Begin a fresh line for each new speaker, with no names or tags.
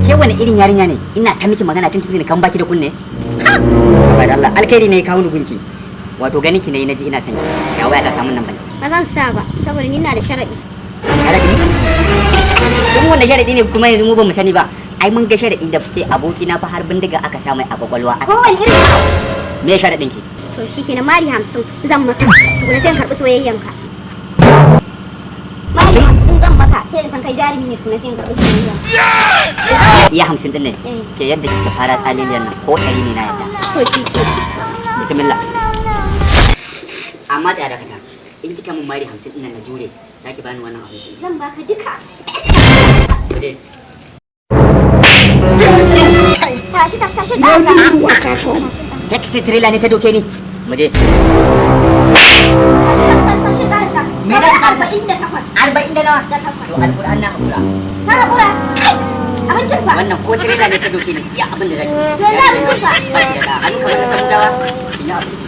Ke wani irin yarinya ne? Ina ta miki magana tun tun kan baki da kunne. Ha! Da Allah, alkhairi ne ya kawo ni gunki. Wato ganin ki ne naji ina son ki. Ya waya ta samun nan banki.
Ba zan sa ba, saboda ni na da sharaɗi.
Sharadi? Kuma wanda sharadi ne kuma yanzu mu ba mu sani ba. Ai mun ga sharadi da kuke aboki na fa har bindiga aka sa mai a kwakwalwa.
Kowane irin
Me sharadin ki?
To shikenan, mari 50 zan maka. Tukuna sai in karɓi soyayyanka. Mari 50 zan maka, sai in san kai jarumi ne, tukuna sai in karɓi soyayyanka.
Iya 50 din ne.
Eh.
Ke yadda kike fara tsaliliyan nan ko 100 ne na yadda.
To shikenan.
Bismillah. Amma da dakata. In kika mun mari 50 din nan na jure, zaki bani wannan abin shi.
Zan baka duka.
Bude.
Tashi, tashi, tashi, tashi.
Taxi trailer ne ta doke ni. Mu je.
Tashi, tashi, tashi, tashi.
Me na ƙarasa?
48.
40 da nawa?
Da takwas.
To alƙur'an na haƙura.
Ka haƙura. Abincin fa?
Wannan ko trailer ne ta doke ni, iya abin da zaki.
To yanzu abincin fa?
Ba ki da hannu kamar na samudawa. Kin yi abinci.